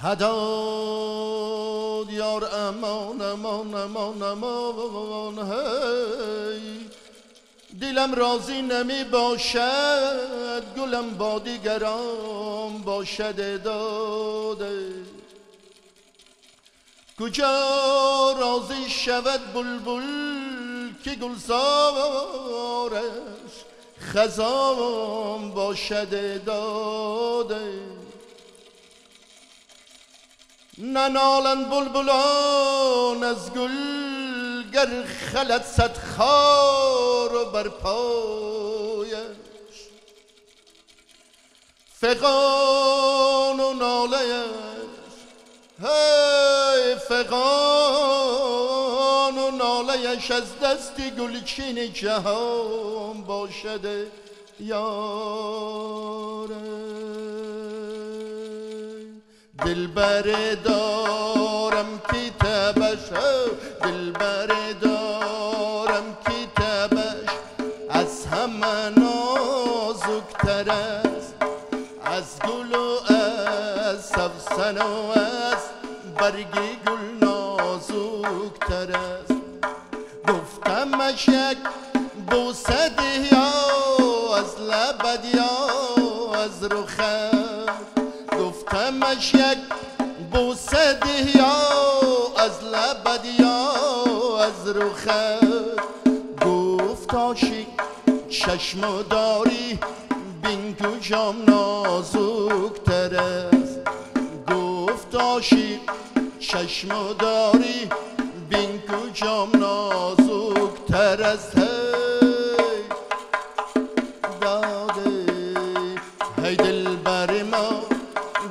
هداد یار امان امان امان امان هی دلم راضی نمی باشد گلم با دیگران باشد داده کجا راضی شود بلبل که گلزارش خزان باشد داده ننالند بلبلان از گل گر خلد صد خار بر پایش فغان و ناله هی فغان و ناله‌اش از دست گلچین جهان باشد یار دلبر دارم که تبش دلبر دارم که تبش از همه نازکتر است از گل و از سوسن و از برگ گل نازکتر است گفتمش یک بوسه ده یا از لبت یا از رخت گفتمش یک بوسه ده یا از لبت یا از رخت گفت عاشق چشم داری بین کجام نازکتر است گفت عاشق چشم داری بین کجام نازکتر است هی داده هی دلبر ما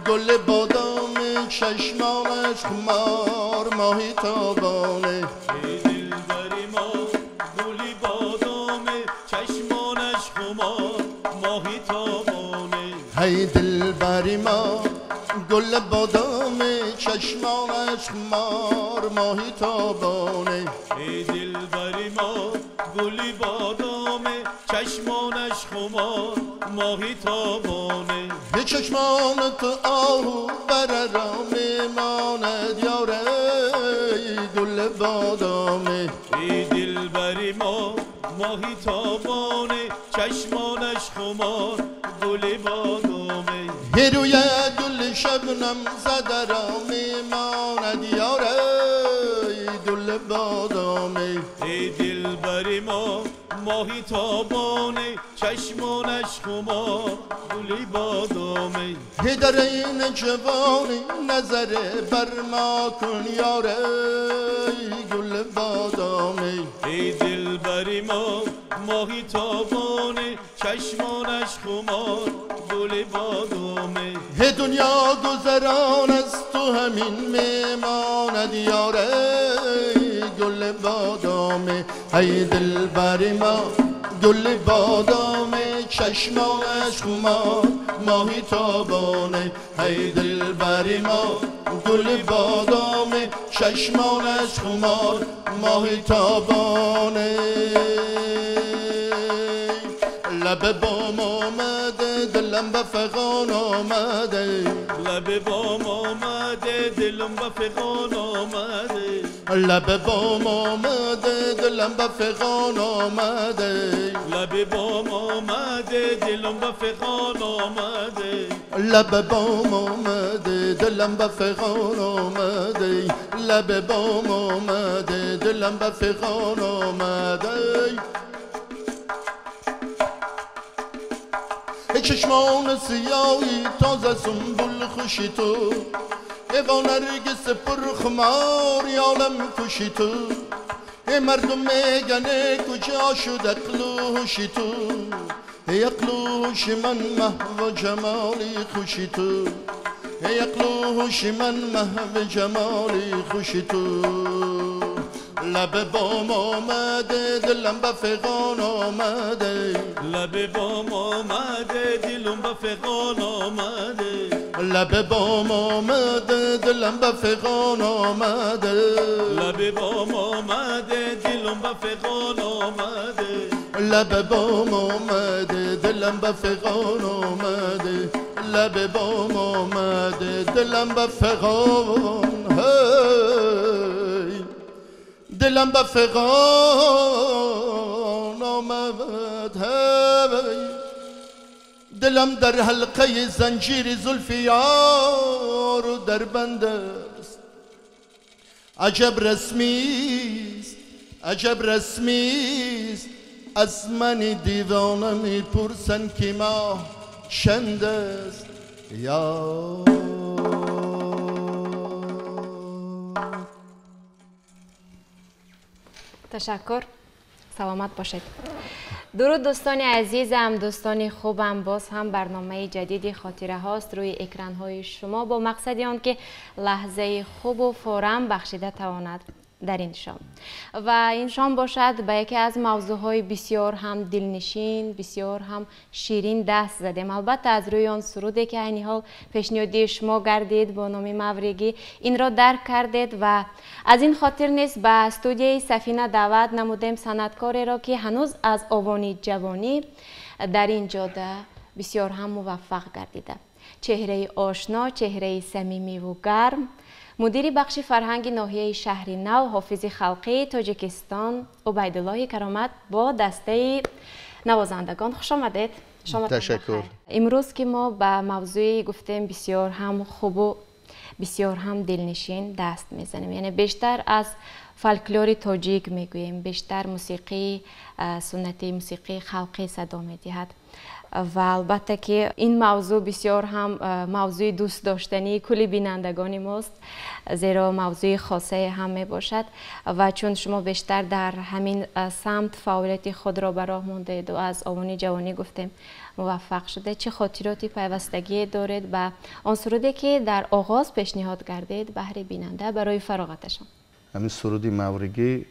گل بادام چشمانش خمار ماهی تابانه ای دلبر ما گل بادام چشمانش خمار ماهی تابانه هی دلبر ما گل بادام چشمانش خمار ماهی تابانه ای دلبر ما گل بادام چشمانش خمار ماهی تابانه چشمان تو آهو بر را میماند یاره گل بادامه ای دلبر ما ماهی تابانه چشمانش خمار گل بادامه روی گل شبنم زده را میماند یاره گل بادامه ای دلبر ما ماهی تابانه چشمانش خمار گل بادامه در این جوانی نظر بر ما کن یاره گل بادامه ای دلبر ما ماهی تابانه چشمانش خمار گل بادامه دنیا گذران از تو همین میماند یاره گل بادامه ای دلبر ما گل بادامه چشمانش خمار ماهی تابانه ای دلبر ما گل بادامه چشمانش خمار ماهی تابانه لب بام آمده دلم به فغان آمده لب بام آمده دلم به فغان آمده لب بام آمده دلم به فغان آمده لب بام آمده دلم به فغان آمده لب بام آمده دلم به فغان آمده لب بام آمده دلم به فغان آمده چشمان سیاهی تازه سنبل خوشی تو ایوان نرگس پر خمار یالم کشی تو ای مردم میگن کجا شد عقل و هوشی تو ای عقل و هوش من محو جمالی خوشی تو ای عقل و هوش من محو جمالی خوشی تو لب بام آمده دلم به فغان آمده لب بام آمده دلم به فغان آمده لب بام آمده دلم به فغان آمده لب بام آمده دلم به فغان آمده لب بام آمده دلم به فغان آمده لب بام آمده دلم به فغان، هی دلم به فغان آمد، هی دلم در حلقه زنجیر زلف یار و در بند است. عجب رسمیست، عجب رسمیست، از من دیوانه میپرسن که ماه چند است. یا تشکر، سلامت باشید. درود دوستان عزیزم، دوستان خوبم، باز هم برنامه جدید خاطره هاست روی اکران های شما با مقصد آن که لحظه خوب و فورم بخشیده تواند در این شام. و این شام باشد به یکی از موضوعهای بسیار هم دلنشین، بسیار هم شیرین دست زدیم. البته از روی آن سرودی که عینی حال پیشنهادی شما گردید با نام مورگی، این را درک کردید و از این خاطر نیز به استودیوی سفینه دعوت نمودیم صنعتکاری را که هنوز از اوان جوانی در این جاده بسیار هم موفق گردیده. چهره آشنا، چهره صمیمی و گرم، مدیر بخش فرهنگ ناحیه شهر نو، حافظ خلقی تاجیکستان، عبیدالله کرامت با دسته نوازندگان. خوش آمدید. تشکر. امروز که ما به موضوع گفتیم بسیار هم خوب و بسیار هم دلنشین دست میزنیم، یعنی بیشتر از فولکلور تاجیک میگوییم، بیشتر موسیقی سنتی، موسیقی خلقی صدا میدهد و البته که این موضوع بسیار هم موضوع دوست داشتنی کلی بینندگان ماست، زیرا موضوع خاصه هم می باشد و چون شما بیشتر در همین سمت فعالیت خود را به راه ماندید و از اوان جوانی گفتیم موفق شده، چه خاطراتی پیوستگی دارید به آن سرودی که در آغاز پیشنهاد کردید بهر بیننده برای فراغتشان؟ همین سرودی مورگی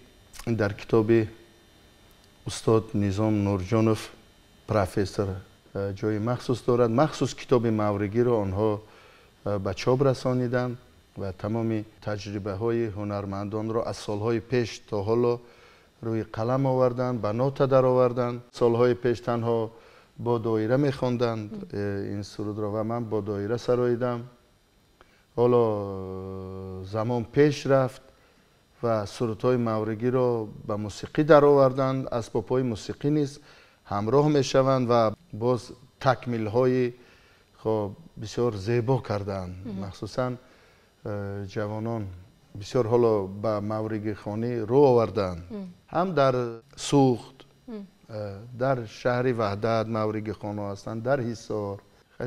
در کتاب استاد نظام نورجانوف پروفسور جای مخصوص دارد. مخصوص کتاب مورگی را آنها به چاپ رسانیدند و تمام تجربه های هنرمندان را از سالهای پیش تا حالا روی قلم آوردند، به نوت در آوردند. سالهای پیش تنها با دایره میخواندند این سرود را و من با دایره سراییدم. حالا زمان پیش رفت و سرودهای مورگی را به موسیقی در آوردند، اسبابهای موسیقی نیز همراه میشوند و باز تکمیل های خب بسیار زیبا کردند. مخصوصا جوانان بسیار حالا به مورگی خوانی رو آوردند، هم در سوخت، در شهر وحدت مورگی خانه هستند، در حصار،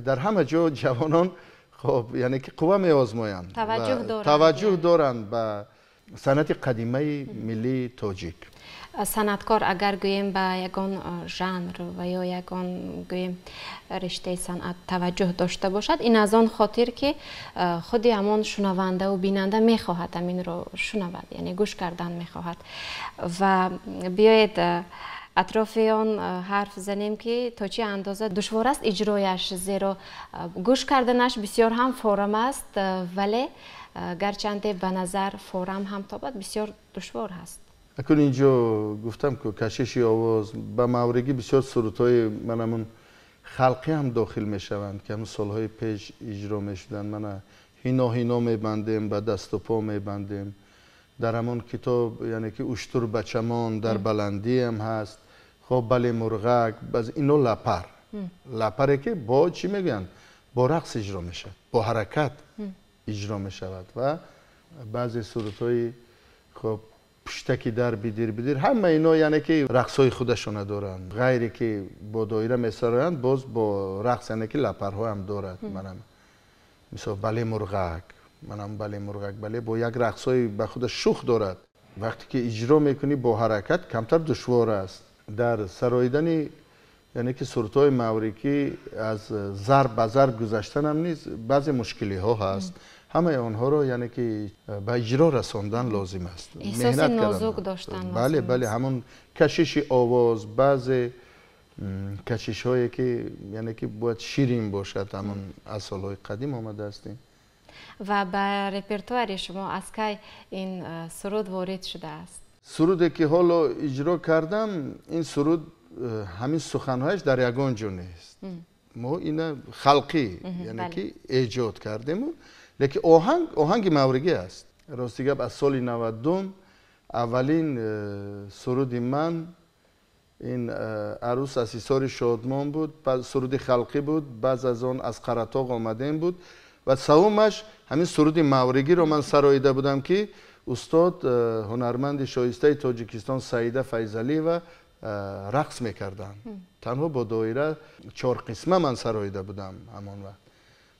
در همه جا جوانان خب یعنی که قوه می آزمایند، توجه دارند به صنعت قدیمه ملی تاجیک. صنعتکار اگر گوییم به یگان ژانر و یا یگان گوییم رشته صنعت توجه داشته باشد، این از آن خاطر که خود همان شنونده و بیننده میخواهد همین رو شنود، یعنی گوش کردن میخواهد. و بیایید اطراف آن حرف زنیم که تا چه اندازه دشوار است اجرایش، زیرا گوش کردنش بسیار هم فورم است، ولی گرچند به نظر فورم هم تابد بسیار دشوار هست. اکنون اینجا گفتم که کشش آواز به مورگی بسیار سرودهای منمون خلقی هم داخل میشوند که همون سالهای پیش اجرا میشدند. من هینا هینا میبندیم، به دست و پا میبندیم. در همان کتاب یعنی که اشتر بچمان در بلندی هم هست، خب بله مرغک، باز اینو لپر لپره که با چی میگن، با رقص اجرا میشه، با حرکت اجرا میشود و بعضی سرودهای خب پشتکی در بیدیر بیدیر همه اینا یعنی که رقص های خودشون دارند، غیری که با دایره میسرایند باز با رقص یعنی که لپرها هم دارد. منم مثلا بله مرغک، منم بله مرغک بله با یک رقص های به خود شوخ دارد. وقتی که اجرا میکنی با حرکت کمتر دشوار است. در سراییدن یعنی که سرودهای مورکی از ضرب به ضرب گذشتن هم نیست، بعضی مشکلی ها هست، همه آنها رو یعنی که به اجرا رساندن لازم است. احساس نازک داشتن. بله بله، همون کشش آواز، بعضی کشش هایی که یعنی که باید شیرین باشد، همون از سالهای قدیم آمده هستیم. و به رپرتوار شما از کی این سرود وارد شده است؟ سرودی که حالا اجرا کردم، این سرود همین سخنهایش در یگان جا نیست. Мо ина халқӣ, яъне ки эҷод кардему, лекин оҳанг оҳанги мавригӣ аст. Рости гап, аз соли 92 аввалин суруди ман ин арӯс аз ҳисори Шодмон буд, суруди халқӣ буд, баъз аз он аз Қаратоғ омадем буд ва саввумаш ҳамин суруди мавригиро ман сароида будам, ки устод ҳунарманди шоистаи Тоҷикистон Саида Файзалиева рақс мекарданд. Танҳо бо доира чорқисма ман сароида будам ҳамон вақт.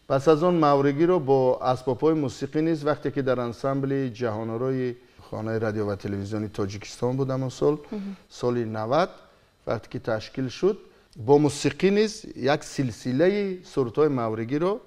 Пас аз он мавригиро бо асбобҳои мусиқӣ низ вақте ки дар ансамбли ҷаҳонорои хонаи радио ва телевизиони Тоҷикистон будам он сол, соли 90 вақте ки ташкил шуд, бо мусиқӣ низ як силсилаи сурудҳои мавригиро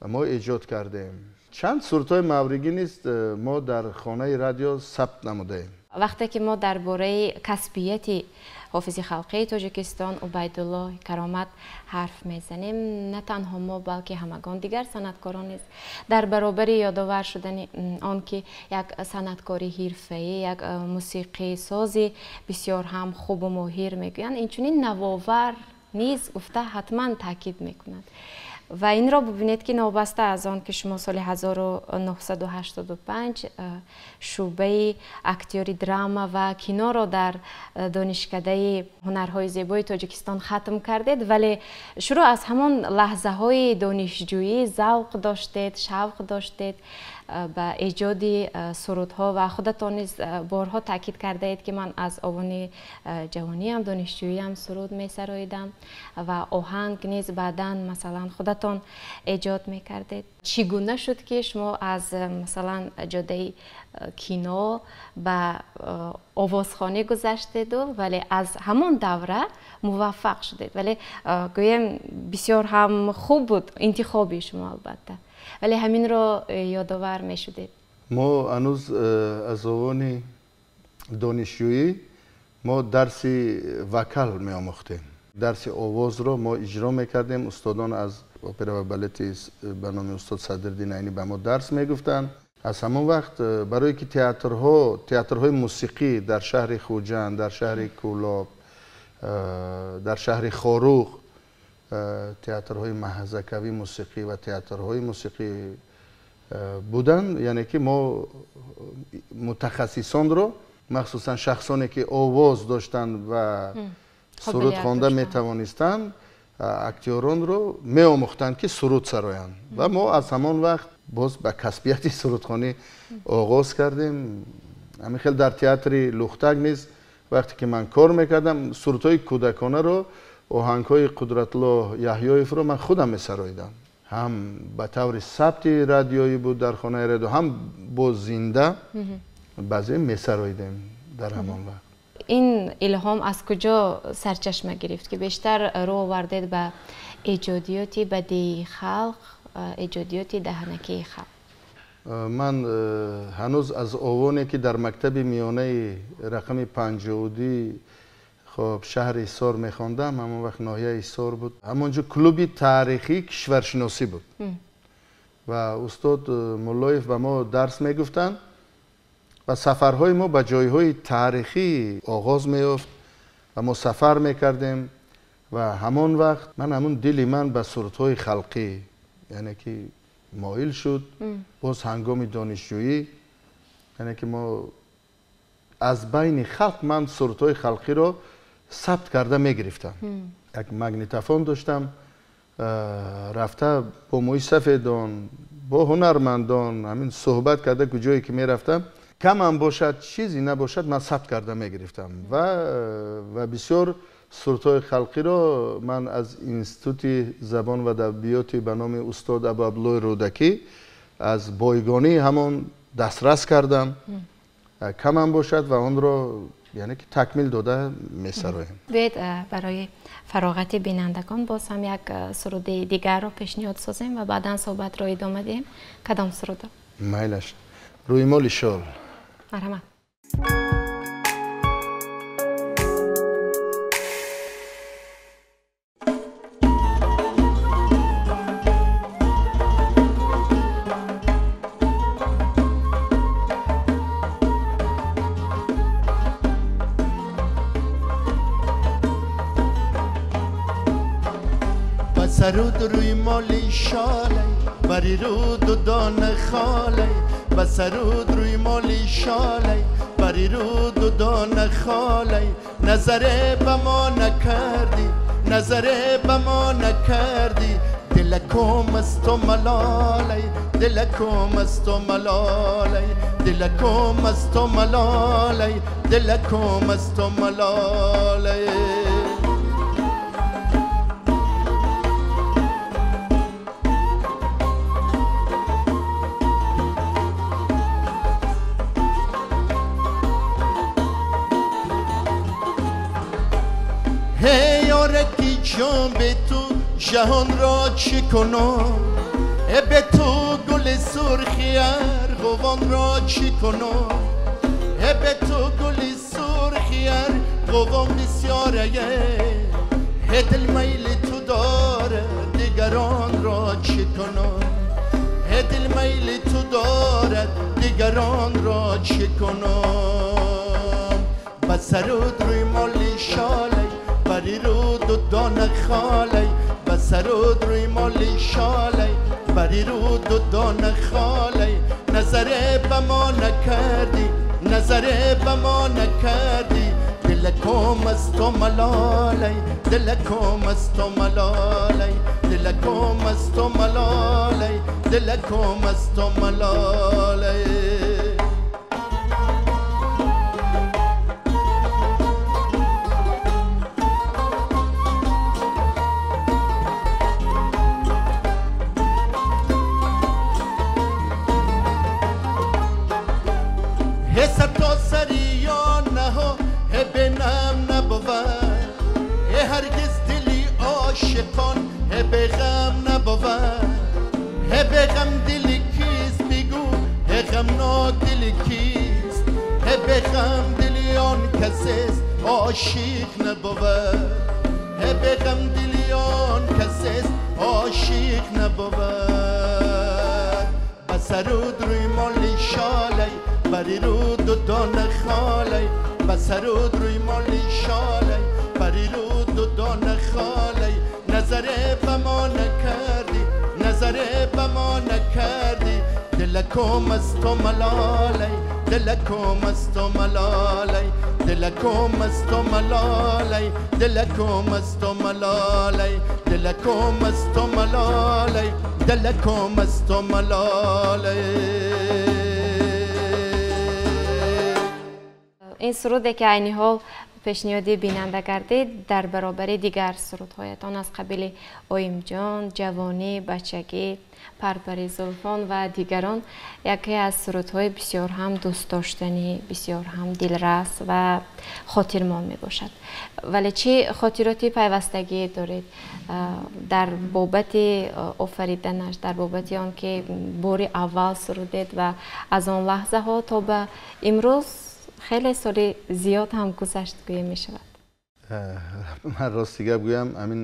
мо эҷод кардем. Чанд сурудҳои мавригӣ низ мо дар хонаи радио сабт намудаем. Вақте ки мо дар бораи касбияти ҳофизи халқии Тоҷикистон Убайдулло Каромат ҳарф мезанем, на танҳо мо, балки ҳамагон дигар санъаткорон низ дар баробари ёдовар шудани он ки як санъаткори ҳирфаӣ, як мусиқисози бисёр ҳам хубу моҳир мегӯянд, инчунин навовар низ гуфта ҳатман таъкид мекунад. Ва инро бибинед, ки новобаста аз он ки шумо соли 1985 шӯъбаи актёри драма ва киноро дар донишкадаи ҳунарҳои зебои Тоҷикистон хатм кардед, вале шурӯъ аз ҳамон лаҳзаҳои донишҷӯӣ завқ доштед, шавқ доштед ба эҷоди сурудҳо ва худатон низ борҳо таъкид кардаед, ки ман аз овони ҷавониам, донишҷӯиам суруд месароидам ва оҳанг низ баъдан масалан худатон эҷод мекардед. Чӣ гуна шуд, ки шумо аз масалан ҷодаи кино ба овозхонӣ гузаштеду, вале аз ҳамон давра муваффақ шудед? Вале гӯем, бисёр ҳам хуб буд интихоби шумо албатта, вале ҳаминро ёдовар мешудед. Мо ҳанӯз аз овони донишҷӯӣ мо дарси вокал меомӯхтем. Дарси овозро мо иҷро мекардем. Устодон аз опера ва балети ба номи устод Садриддин Айнӣ ба мо дарс мегуфтанд. Аз ҳамон вақт барое ки театрҳои мусиқӣ дар шаҳри Хуҷанд, дар шаҳри Кӯлоб, дар шаҳри Хоруғ, театрҳои маҳзакавии мусиқӣ ва театрҳои мусиқӣ буданд, яъне ки мо мутахассисонро, махсусан шахсоне ки овоз доштанд ва суруд хонда метавонистанд, актёронро меомӯхтанд, ки суруд сароянд. Ва мо аз ҳамон вақт боз ба касбияти сурудхонӣ оғоз кардем. Ҳамин хел дар театри Лухтак низ вақте ки ман кор мекардам, сурудҳои кӯдаконаро, оҳангҳои Қудратулло Яҳёевро ман худам месароидам. Ҳам ба таври сабти радиоӣ буд дар хонаи радио, ҳам бо зинда баъзе месароидем дар ҳамон вақт. Ин илҳом аз куҷо сарчашма гирифт, ки бештар рӯ овардед ба эҷодиёти бадеии халқ, эҷодиёти даҳанакии халқ? Ман ҳанӯз аз овоне ки дар мактаби миёнаи рақами 52 хоб шаҳри Ҳисор мехондам, ҳамон вақт ноҳияи Ҳисор буд, ҳамонҷо клуби таърихии кишваршиносӣ буд ва устод Муллоев ба мо дарс мегуфтанд ва сафарҳои мо ба ҷойҳои таърихӣ оғоз меёфт ва мо сафар мекардем. Ва ҳамон вақт ман ҳамон дили ман ба сурудҳои халқӣ, яъне ки моил шуд. Боз ҳангоми донишҷӯӣ, яъне ки мо аз байни халқ ман сурудҳои халқиро сабт карда мегирифтам. Як магнитофон доштам, рафта бо мӯйсафедон, бо ҳунармандон ҳамин суҳбат карда, куҷое ки мерафтам, камам бошад, чизе набошад, ман сабт карда мегирифтам. Ва бисёр сурудҳои халқиро ман аз институти забон ва адабиёти ба номи устод Абуабдуллои Рӯдакӣ аз бойгонии ҳамон дастрас кардам, камам бошад, ва онро яъне ки такмил дода месароем. Биёед барои фароғати бинандагон боз ҳам як суруди дигарро пешниҳод созем ва баъдан суҳбатро идома диҳем. Кадом сурудо? Майлаш, Рӯймоли шол. Марҳамат. بسرود روی مالی شاله بری رو دو دانه خاله بسرود روی مالی شاله بری رو دو دانه خاله نظر به ما نکردی نظر به ما نکردی دلکم از تو ملاله دلکم از تو ملاله دلکم از تو ملاله دلکم از تو ملاله. هی یارکی جان به تو جهان را چی کنم به تو گل سرخی ارغوان را چی کنم به تو گل سرخی ارغوان بسیاره دل میل تو داره دیگران را چی کنم دل میل تو دارد دیگران را چی کنم بسرود روی مالی شاله بری رو دو دانه خاله بسرود روی مالی شاله بری رو دو دانه خاله نظر به ما نکردی نظر به ما نکردی دلکم از تو ملاله دلکم از تو ملاله دلکم از تو ملاله دلکم از تو ملاله. سر تا سری یا نه بینم نبود هرگز دلی عاشقان به غم نبود به غم دلی کیست بگو غمناک دلی کیست به غم دلی آن کس است عاشق نبود به غم دلی آن کس است عاشق نبود بسرود روی مالی شاله بری رو دو دانه خاله بسرود روی مالی شاله بری رو دو دانه خاله نظر به ما نکردی نظر به ما نکردی دلکم از تو ملاله دلکم از تو ملاله دلکم از تو ملاله دلکم از تو ملاله دلکم از تو ملاله دلکم از تو ملاله. Ин суруде ки айни ҳол пешниҳоди бинанда гардид дар баробари дигар сурудҳоятон аз қабили Оимҷон, Ҷавонӣ, Бачагӣ, Парпари зулфон ва дигарон яке аз сурудҳои бисёр ҳам дӯстдоштанӣ, бисёр ҳам дилрас ва хотирмон мебошад. Вале чӣ хотироти пайвастагӣ доред дар бобати офариданаш, дар бобати он ки бори аввал сурудед ва аз он лаҳзаҳо то ба имрӯз хеле соли зиёд ҳам гузашт гӯя мешавад? Ман рости гап гӯям, ҳамин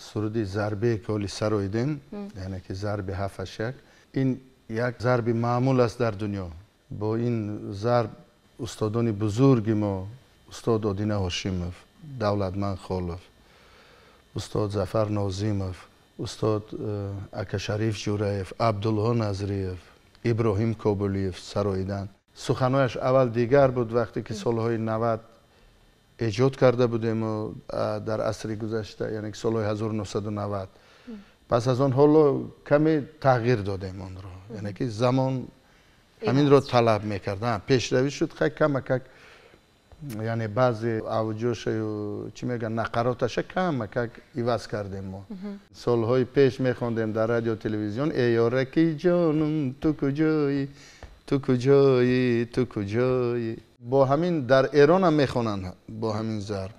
суруди зарбе ки ҳоли сароидем, яъне ки зарби 7-1, ин як зарби маъмул аст дар дунё. Бо ин зарб устодони бузурги мо, устод Одина Ҳошимов, Давлатманд Холов, устод Зафар Нозимов, устод Акашариф Ҷураев, Абдулло Назриев, Иброҳим Кобулиев сароиданд. Суханҳояш аввал дигар буд, вақте ки солҳои 90 эҷод карда будему дар асри гузашта, яъне ки солҳои 1990. Пас аз он ҳоло каме тағйир додем онро, яъне ки замон ҳаминро талаб мекард. Пешравӣ шуд, хай камакак, яъне баъзе авҷошаю чӣ мегӯянд, нақароташа камакак иваз кардем мо. Солҳои пеш мехондем дар радио телевизион: эй ёраки ҷонум, ту куҷоӣ, ту куҷоӣ, ту куҷоӣ. Бо ҳамин дар Эрон ҳам мехонанд бо ҳамин зарб.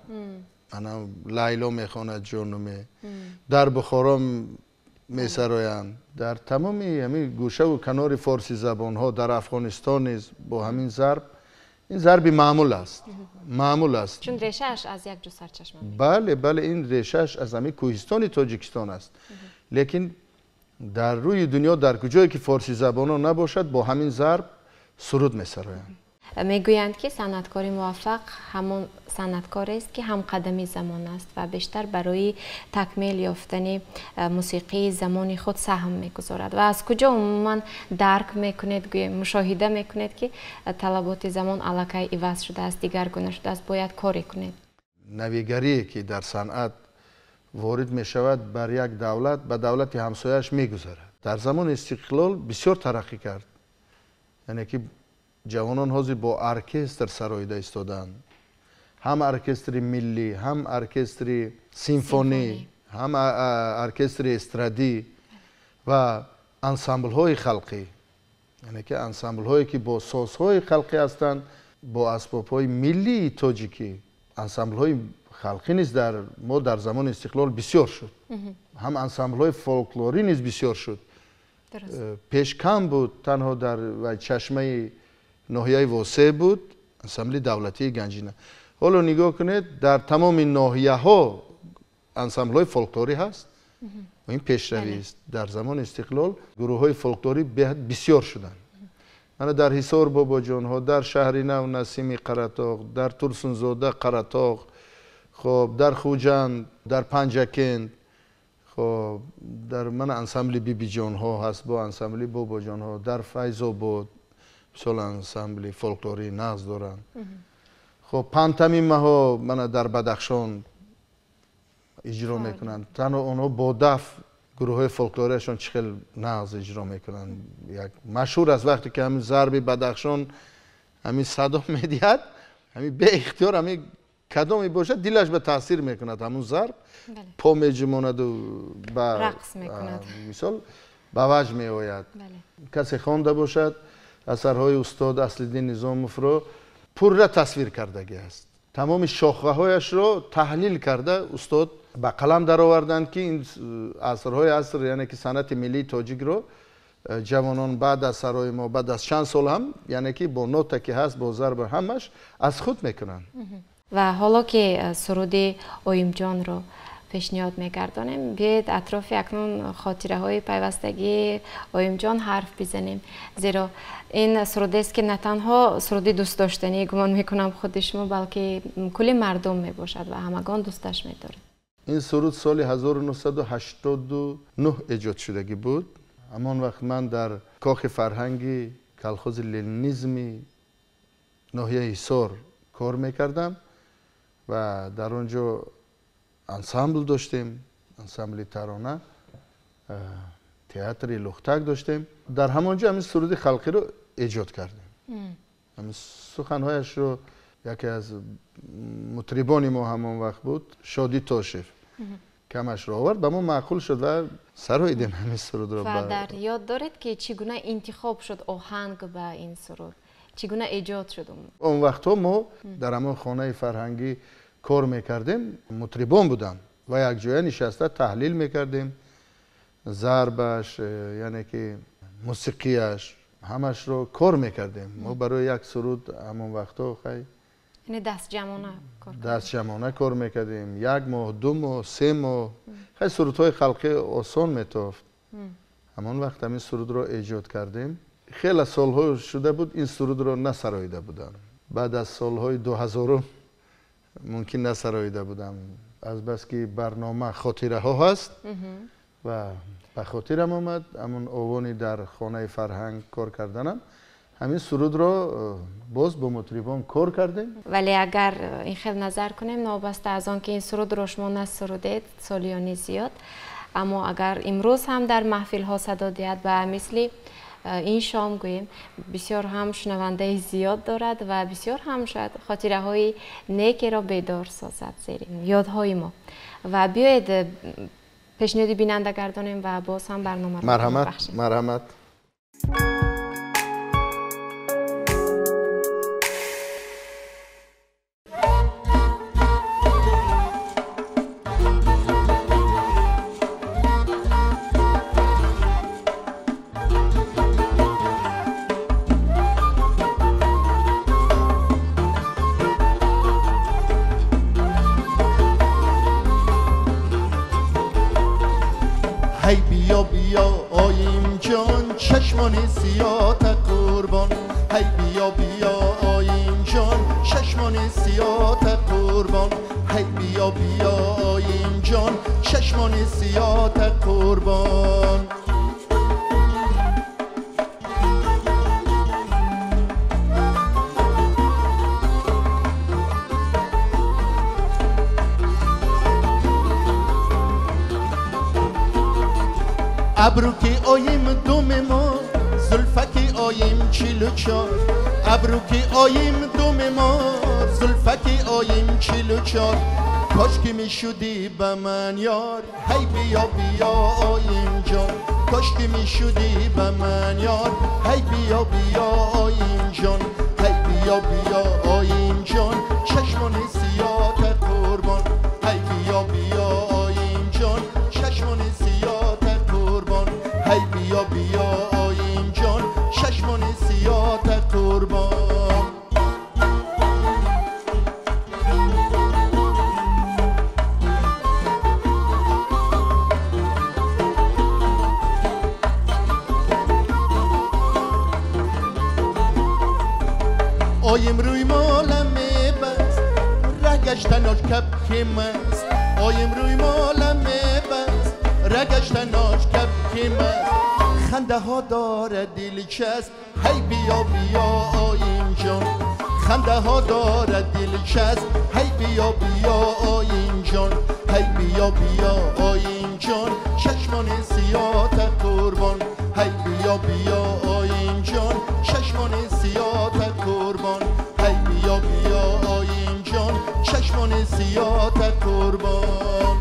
Ана Лайло мехонад ҷонуме, дар Бухоро месароянд, дар тамоми ҳамин гӯшаву канори форсӣ забонҳо, дар Афғонистон низ бо ҳамин зарб. Ин зарби маъмул аст, маъмул аст. Чун решааш аз як ҷо сарчашма мегирад. Бале, бале, ин решааш аз ҳамин кӯҳистони Тоҷикистон аст. Лекин дар рӯи дунё дар куҷое ки форсӣ забонҳо набошад, бо ҳамин зарб суруд месароянд. Мегӯянд, ки санъаткори муваффақ ҳамон санъаткорест, ки ҳамқадами замон аст ва бештар барои такмил ёфтани мусиқии замони худ саҳм мегузорад. Ва аз куҷо умуман дарк мекунед, гӯем, мушоҳида мекунед, ки талаботи замон аллакай иваз шудааст, дигаргуна шудааст, бояд коре кунед? Навигарие, ки дар санъат ворид мешавад, бар як давлат ба давлати ҳамсояаш мегузарад. Дар замони истиқлол бисёр тараққӣ кард, яъне ки ҷавонон ҳозир бо оркестр сароида истодаанд, ҳам оркестри миллӣ, ҳам оркестри симфонӣ, ҳам оркестри эстрадӣ ва ансамблҳои халқӣ, яъне ки ансамблҳое, ки бо созҳои халқӣ ҳастанд, бо асбобҳои миллии тоҷикӣ. Ансамблҳои халқӣ низ дар мо дар замони истиқлол бисёр шуд, ҳам ансамблҳои фолклорӣ низ бисёр шуд. Пеш кам буд, танҳо дар чашмаи ноҳияи Восеъ буд ансамбли давлатии Ганҷина. Ҳоло нигоҳ кунед, дар тамоми ноҳияҳо ансамблҳои фолклорӣ ҳаст. Ин пешравист. Дар замони истиқлол гурӯҳҳои фолклорӣ беҳад бисёр шуданд. Мана дар Ҳисор Бобоҷонҳо, дар шаҳри Нав Насими Қаратоғ, дар Турсунзода Қаратоғ, хоб, дар Хуҷанд, дар Панҷакент, хоб, дар мана ансамбли Бибиҷонҳо ҳаст бо ансамбли Бобоҷонҳо, дар Файзобод мисол ансамбли фолклории нағз доранд. Хоб, пантомимаҳо мана дар Бадахшон иҷро мекунанд. Танҳо онҳо бо даф гурӯҳҳои фолклориашон чӣ хел нағз иҷро мекунанд. Як машҳур аст, вақте ки ҳамин зарби Бадахшон ҳамин садо медиҳад, ҳамин беихтиёр ҳамин кадоме бошад, дилаш ба таъсир мекунад, ҳамун зарб по меҷумонаду ба рақс мекунад, мисол ба ваҷ меояд. Касе хонда бошад асарҳои устод Аслиддин Низомовро, пурра тасвир кардагӣ аст. Тамоми шохаҳояшро таҳлил карда устод ба қалам дароварданд, ки ин асрҳои аср, яъне ки санъати миллии тоҷикро ҷавонон баъд аз сарои мо, баъд аз чанд сол ҳам, яъне ки бо нота ки ҳаст, бо зарба ҳамаш аз худ мекунанд. Ва ҳоло ки суруди Оимҷонро пешниҳод мегардонем, биёед атрофи акнун хотираҳои пайвастагии Оимҷон ҳарф бизанем, зеро ин сурудест, ки на танҳо суруди дӯстдоштанӣ, гумон мекунам, худи шумо, балки кулли мардум мебошад ва ҳамагон дӯсташ медорад. Ин суруд соли 1989 эҷод шудагӣ буд. Ҳамон вақт ман дар кохи фарҳанги колхози ленинизми ноҳияи Ҳисор кор мекардам ва дар он ҷо ансамбл доштем, ансамбли тарона, театри лухтак доштем. Дар ҳамон ҷо ҳамин суруди халқиро эҷод кардем. Ҳамин суханҳояшро яке аз мутрибони мо ҳамон вақт буд, Шодӣ Тошев, камашро овард, ба мо маъқул шуд ва сароидем ҳамин сурудро. Ва дар ёд доред, ки чӣ гуна интихоб шуд оҳанг ба ин суруд, чӣ гуна эҷод шуд? Он вақтҳо мо дар ҳамон хонаи фарҳангӣ кор мекардем, мутрибон буданд ва якҷоя нишаста таҳлил мекардем, зарбаш, яъне ки мусиқияш, ҳамашро кор мекардем. Мо барои як суруд ҳамон вақтҳо хай яъне дастҷамъона кор дастҷамъона кор мекардем, як моҳ, 2 моҳ, 3 моҳ. Хай сурудҳои халқӣ осон метофт. Ҳамон вақт ҳамин сурудро эҷод кардем. Хеле солҳо шуда буд ин сурудро насароида будам. Баъд аз солҳои 2000 мумкин насароида будам, азбаски барнома хотираҳо ҳаст ва ба хотирам омад ҳамон овони дар хонаи фарҳанг кор карданам, ҳамин сурудро боз бо мутрибон кор кардем. Вале агар ин хел назар кунем, новобаста аз он ки ин сурудро шумо насурудед солиёни зиёд, аммо агар имрӯз ҳам дар маҳфилҳо садо диҳад, ба мисли ин шом гӯем, бисёр ҳам шунавандаи зиёд дорад ва бисёр ҳам шояд хотираҳои некеро бедор созад зери ёдҳои мо. Ва биёед пешниҳоди бинанда гардонем ва боз ҳам барномаро марҳамат, марҳамат. هی بیا بیا آییم جان، چشمان سیاه قربان. هی بیا بیا آییم جان چشمان سیاه قربان هی بیا بیا آییم جان چشمان سیاه قربان ابرو که آییم دوم ما زلفکی آییم 44 ابرو که آییم دوم ما زلفکی آییم 44 کاش که میشدی به من یار هی بیا بیا آییم جان کاش که میشدی به من یار هی بیا بیا آییم جان هی بیا بیا آییم جان چشمان سیاه قربان هی بیا بیا آییم جان چشمان سیاه قربان هی بیا بیا آییم جان چشمان سیاه قربان آیم روی مالم بست رگشتناش کبک مست آیم روی مالم بست رگشتناش کبک مست خنده ها داره دل چسب هی بیا بیا آییم جان خنده ها داره دل چسب هی بیا بیا آییم جان هی بیا بیا آییم جان چشمان سیاه قربان هی بیا بیا آییم جان چشمان سیاه قربان هی بیا بیا آییم جان چشمان سیاه قربان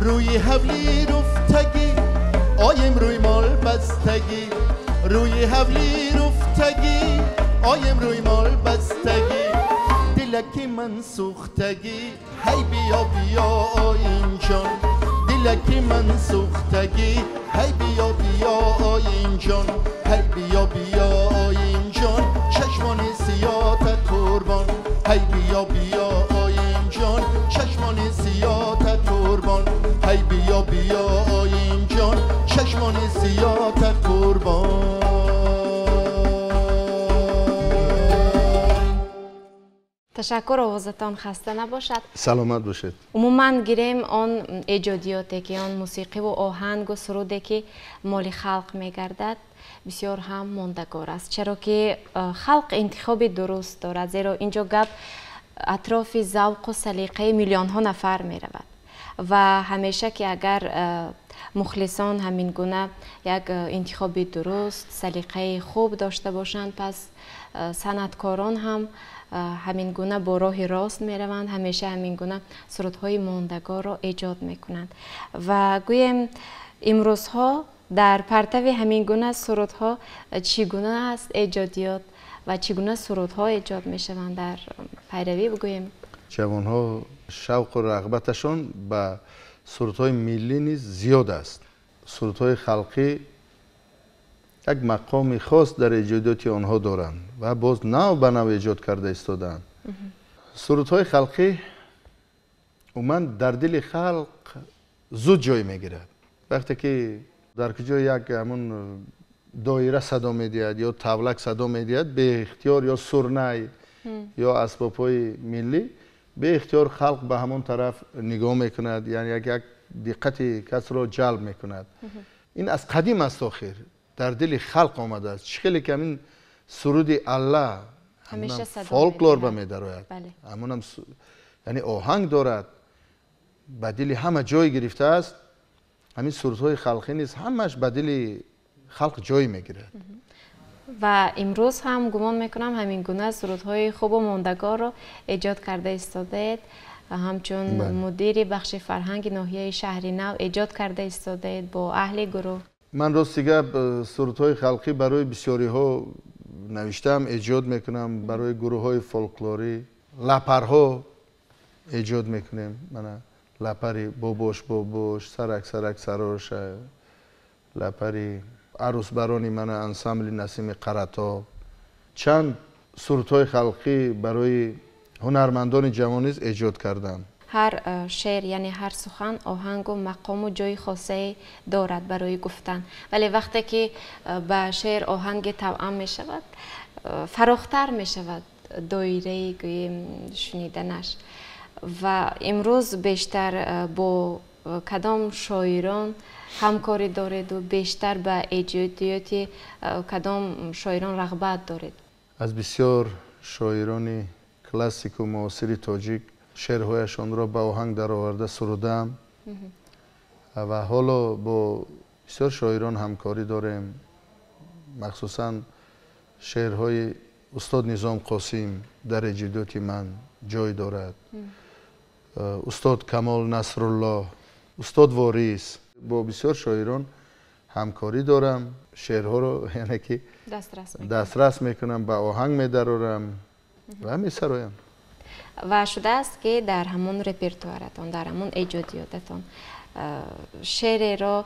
روی حولی رفتگی آیم روی مال بستگی روی حولی رفتگی آیم روی مال بستگی دلکی من سوختگی هی بیا بیا آییم جان دلکی من سوختگی هی بیا بیا آییم جان هی بیا بیا آییم جان چشمان سیاه قربان هی بیا بیا آییم جان چشمان سیاه قربان هی بیا بیا آییم جان چشمان سیاه قربان. تشکر، овозатон хаста набошад. Саломат бошед. Умуман гирем он эҷодиёте ки он мусиқиву оҳангу суруде ки моли халқ мегардад бисёр ҳам мондагор аст, чаро ки халқ интихоби дуруст дорад, зеро инҷо гап атрофи завқу салиқаи миллионҳо нафар меравад ва ҳамеша ки агар мухлисон ҳамин гуна як интихоби дуруст, салиқаи хуб дошта бошанд, пас санъаткорон ҳам ҳамин гуна бо роҳи рост мераванд, ҳамеша ҳамин гуна сурудҳои мондагорро эҷод мекунанд. Ва гӯем имрӯзҳо дар партави ҳамин гуна сурудҳо чӣ гуна аст эҷодиёт ва чӣ гуна сурудҳо эҷод мешаванд дар пайравӣ бигӯем? Ҷавонҳо шавқу рағбаташон ба сурудҳои миллӣ низ зиёд аст. Сурудҳои халқӣ як мақоми хос дар эҷодиёти онҳо доранд ва боз нав ба нав эҷод карда истодаанд. Сурудҳои халқӣ умуман дар дили халқ зуд ҷой мегирад. Вақте ки дар куҷо як ҳамун доира садо медиҳад ё тавлак садо медиҳад, беихтиёр ё сурнай ё асбобҳои миллӣ, беихтиёр халқ ба ҳамон тараф нигоҳ мекунад, яъне як диққати касро ҷалб мекунад. Ин аз қадим аст, охир дар дили халқ омадааст. Чӣ хеле ки ҳамин суруди Алла фолклор ба медарояд, ҳамонам яъне оҳанг дорад, ба дили ҳама ҷой гирифтааст. Ҳамин сурудҳои халқӣ низ ҳамааш ба дили халқ ҷой мегирад. Ва имрӯз ҳам гумон мекунам ҳамин гуна сурудҳои хубу мондагорро эҷод карда истодаед. Ҳамчун мудири бахши фарҳанги ноҳияи шаҳри нав эҷод карда истодаед бо аҳли гурӯҳ. Ман рости гап сурудҳои халқӣ барои бисёриҳо навиштаам, эҷод мекунам, барои гурӯҳҳои фолклорӣ, лапарҳо эҷод мекунем. Мана лапари бобош бобош, сарак сарак сароша, лапари арӯсбарони мана ансамбли Насими Қарато. Чанд Сурудҳои халқӣ барои ҳунармандони ҷавон низ эҷод кардам. Ҳар шеър, яъне ҳар сухан оҳангу мақому ҷои хосае дорад барои гуфтан, вале вақте ки ба шеър оҳанги тавъам мешавад, фарохтар мешавад доираи гӯем шуниданаш. Ва имрӯз бештар бо кадом шоирон ҳамкорӣ дореду бештар ба эҷодиёти кадом шоирон рағбат доред? Аз бисёр шоирони классику муосири тоҷик шеърҳояшонро ба оҳанг дароварда сурудаам ва ҳоло бо бисёр шоирон ҳамкорӣ дорем. Махсусан шеърҳои устод Низом Қосим дар эҷодиёти ман ҷой дорад, устод Камол Насруллоҳ, устод Ворис. Бо бисёр шоирон ҳамкорӣ дорам, шеърҳоро яъне ки дастрас мекунам, ба оҳанг медарорам ва месароям. Ва шудааст ки дар ҳамон репертуаратон, дар ҳамон эҷодиётатон шеъреро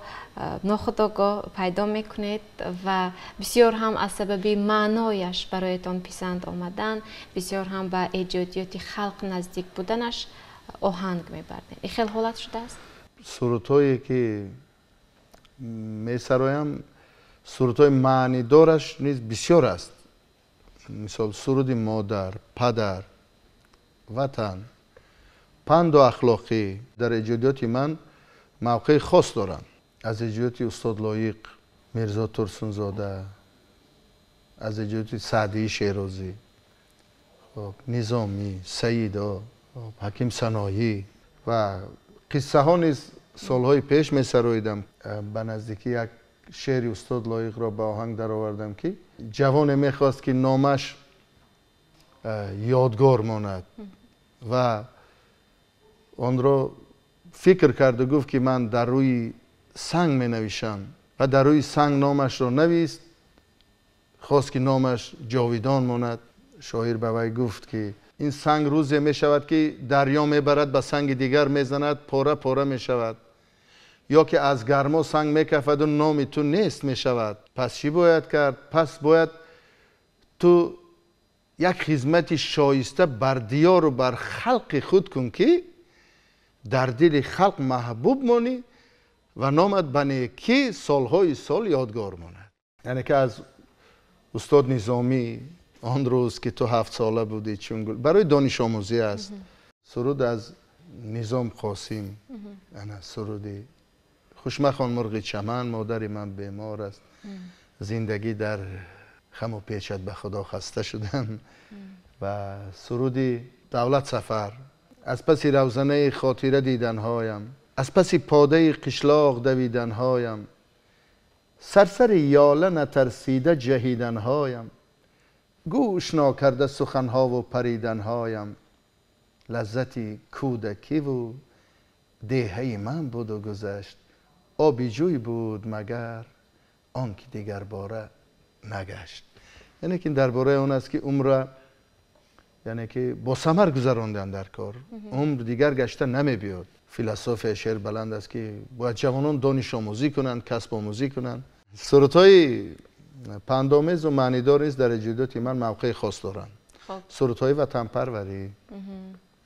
нохудогоҳ пайдо мекунед ва бисёр ҳам аз сабаби маънояш бароятон писанд омадан, бисёр ҳам ба эҷодиёти халқ наздик буданаш оҳанг мебардед. Ин хел ҳолат шудааст? Сурудҳое ки месароям, сурудҳои маънидораш низ бисёр аст. Мисол суруди модар, падар, ватан, панду ахлоқӣ дар эҷодиёти ман мавқеи хос доранд. Аз эҷодиёти устод Лоиқ, Мирзо Турсунзода, аз эҷодиёти Саъдии Шерозӣ, Низомӣ, Саидо, Ҳаким Саноӣ ва қиссаҳо низ солҳои пеш месароидам. Ба наздикӣ як шеъри устод Лоиқро ба оҳанг даровардам, ки ҷавоне мехост ки номаш ёдгор монад ва онро фикр карду гуфт, ки ман дар рӯи санг менавишам ва дар рӯи санг номашро навист. Хост ки номаш ҷовидон монад. Шоир ба вай гуфт, ки ин санг рӯзе мешавад, ки дарё мебарад, ба санги дигар мезанад, пора пора мешавад, ё ки аз гармо санг мекафаду номи ту нест мешавад. Пас чӣ бояд кард? Пас бояд ту як хизмати шоиста бар диёру бар халқи худ кун, ки дар дили халқ маҳбуб монӣ ва номат ба некӣ солҳои сол ёдгор монад. Яъне ки аз устод Низомӣ он рӯз ки ту 7 сола будӣ чун гул, барои донишомӯзӣ аст. Суруд аз Низом Қосим, ана суруди «Хуш махон мурғи чаман, модари ман бемор аст, зиндагӣ дар хаму печат, ба худо хаста шудам», ва суруди Давлат Сафар: «Аз паси равзанаи хотира диданҳоям, аз паси подаи қишлоқ давиданҳоям, сарсари ёла натарсида ҷаҳиданҳоям, гӯш нокарда суханҳову париданҳоям, лаззати кӯдакиву деҳаи ман буду гузашт, оби ҷӯй буд магар он ки дигарбора нагашт». Яъне ки дар бораи он аст, ки умра яъне ки бо самар гузарондан дар кор, умр дигар гашта намебиёд. Философияи шеър баланд аст, ки бояд ҷавонон донишомӯзӣ кунанд, касбомӯзӣ кунанд. Сурудҳои пандомезу маънидор низ дар эҷодиёти ман мавқеи хос доранд. Сурудҳои ватанпарварӣ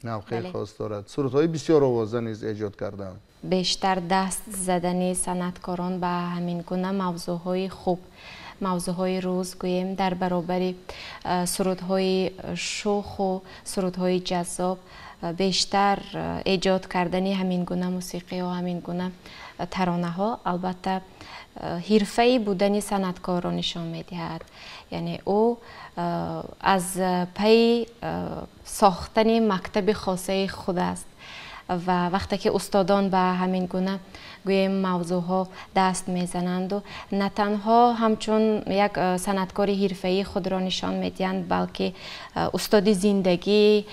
мавқеи хос дорад. Сурудҳои бисёр овоза низ эҷод кардам. Бештар даст задани санъаткорон ба ҳамин гуна мавзӯъҳои хуб, мавзӯъҳои рӯз гӯем, дар баробари сурудҳои шӯху сурудҳои ҷаззоб, бештар эҷод кардани ҳамин гуна мусиқиҳо, ҳамин гуна таронаҳо албатта ҳирфаӣ будани санъаткорро нишон медиҳад. Яъне ӯ аз пайи сохтани мактаби хосаи худ аст. Ва вақте ки устодон ба ҳамин гуна гӯем мавзӯъҳо даст мезананду на танҳо ҳамчун як санъаткори ҳирфаӣ худро нишон медиҳанд, балки устоди зиндагии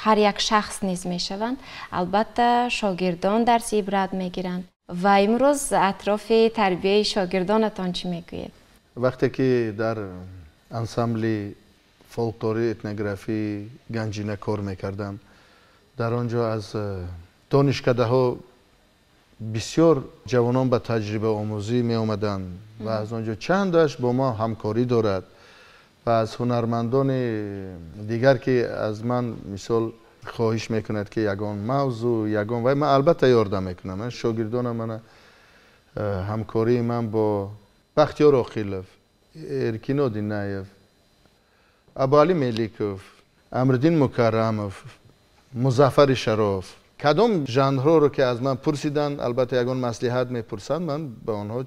ҳар як шахс низ мешаванд, албатта шогирдон дарси ибрат мегиранд. Ва имрӯз атрофи тарбияи шогирдонатон чӣ мегӯед? Вақте ки дар ансамбли фолклори этнографии «Ганҷина» кор мекардам, дар он ҷо аз донишкадаҳо бисёр ҷавонон ба таҷрибаомӯзӣ меомаданд ва аз он ҷо чандаш бо мо ҳамкорӣ дорад. ва аз ҳунармандони дигар ки аз ман мисол хоҳиш мекунад ки ягон мавзӯъ ягон вай, ман албатта ёрдам мекунам. Ман шогирдонам, мана ҳамкории ман бо Бахтиёр Оқилов, Эркин Одинаев, Абуалӣ Меликов, Амриддин Мукаррамов, Музаффари Шароф, кадом жанрҳоро ки аз ман пурсиданд, албатта ягон маслиҳат мепурсанд, ман ба онҳо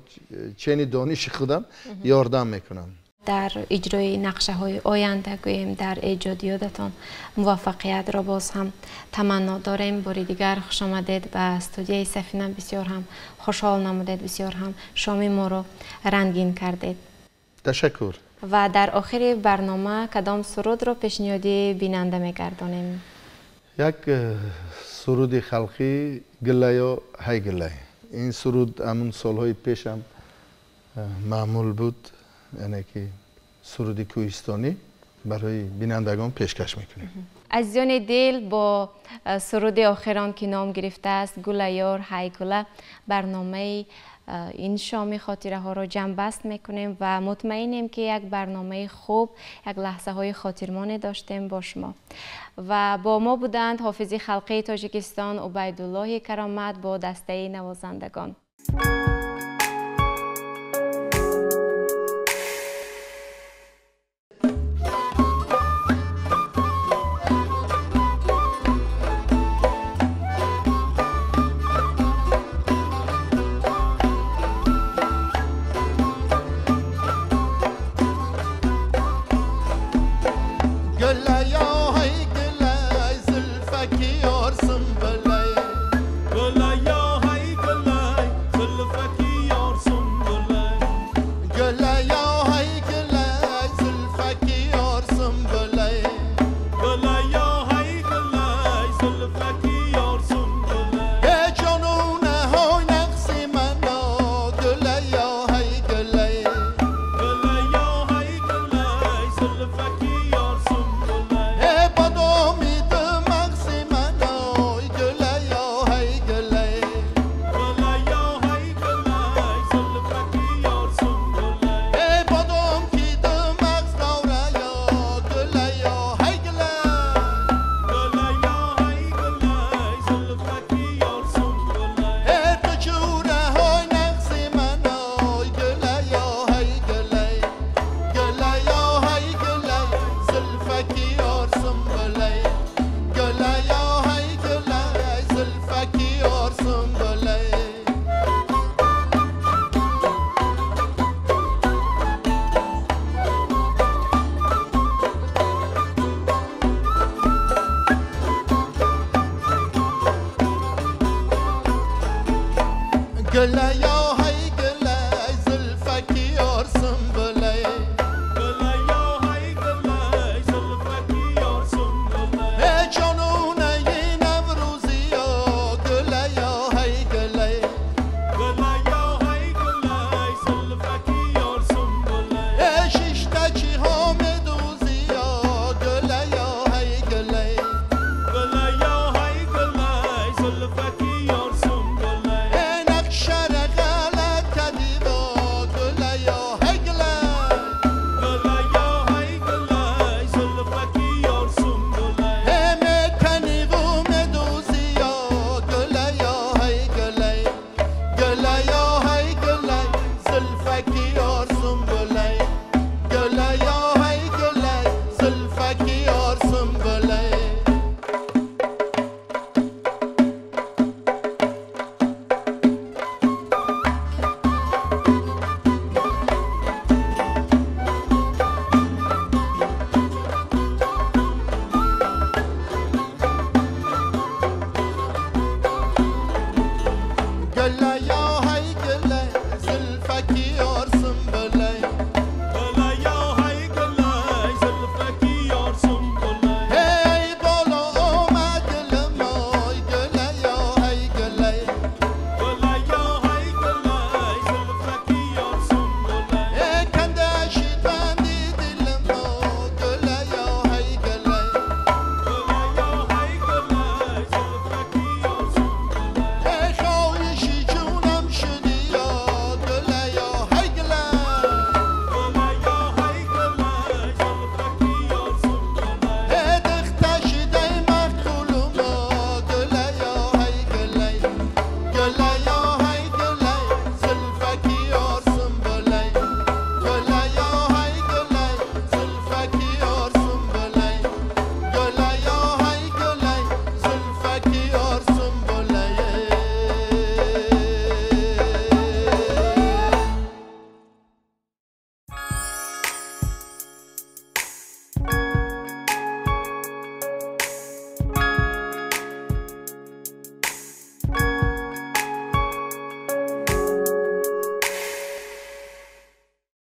чени дониши худам ёрдам мекунам. Дар иҷрои нақшаҳои оянда гӯем, дар эҷодиётатон муваффақиятро боз ҳам таманно дорем. Бори дигар хуш омадед ба студияи Сафина, бисёр ҳам хушҳол намудед, бисёр ҳам шоми моро рангин кардед. Ташаккур. Ва дар охири барнома кадом сурудро пешниҳоди бинанда мегардонем? Як суруди халқӣ, Гуллаё ҳай гуллай. Ин суруд ҳамун солҳои пешам маъмул буд, яъне ки суруди кӯҳистонӣ барои бинандагон пешкаш мекунем. Азизони дил, бо суруди охирон ки ном гирифтааст Гуллаёр ҳай гулла, барномаи ин шоми хотираҳоро ҷамъбаст мекунем ва мутмаинем ки як барномаи хуб, як лаҳзаҳои хотирмоне доштем бо шумо. Ва бо мо буданд ҳофизи халқии Тоҷикистон Убайдуллоҳи Каромат бо дастаи навозандагон. Gülay.